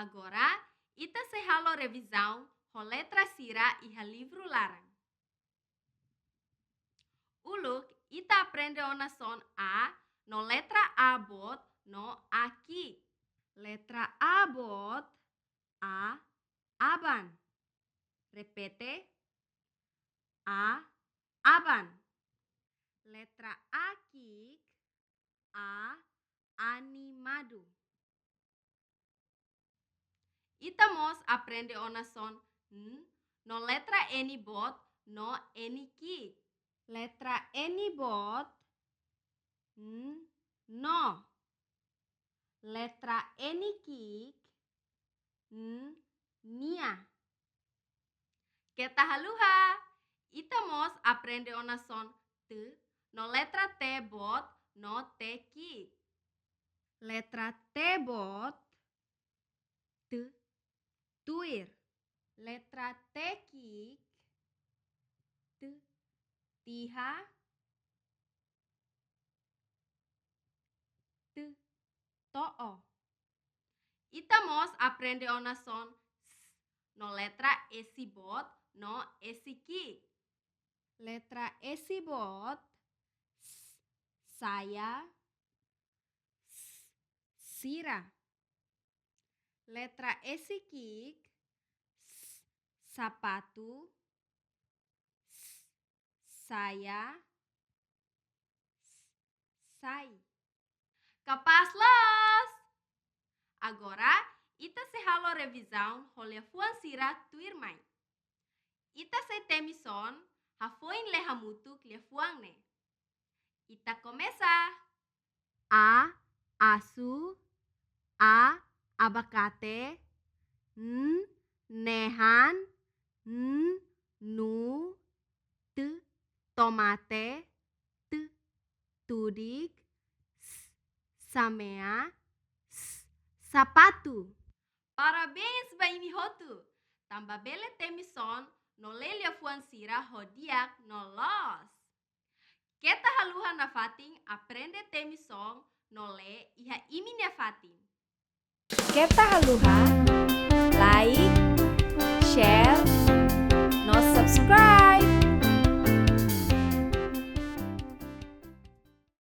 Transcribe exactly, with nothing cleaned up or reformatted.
Agora, ita sei halo revizaun ho letra sira iha livru laran. Uluk, ita aprende ona son A no letra A boot no A ki'ik. Letra A boot, A aban. Repete, A aban. Letra A ki'ik, A animadu. Ita mós aprende ona son N no letra N boot no N ki'ik. Letra N boot, N no. Letra N ki'ik, N nia. Keta haluha, ita mós aprende ona son T no letra T boot no T ki'ik. Letra T boot, T tuir. Letra T ki'ik, T tiha, T to'o. Ita mós aprende ona son S no letra S boot no S ki'ik. Letra S boot, S saya, S sira. Letra S ki'ik, S sapatu, S saya, S sai. Kapás loos! Agora, ita sei halo revizaun ho liafuan sira tuirmai. Ita sei temi son, hafoin lee hamutuk liafuan ne'e. Ita komesa! A asu, A abakate, N nehan, N nu, T tomate, T tudik, S samea, S sapatu. Parabéns ba imi hotu! Tanba bele temi son no lee liafuan sira ho di'ak no loos. Keta haluha nafatin aprende temi son no lee iha imi-nia fatin. Keta haluha like, share, no subscribe.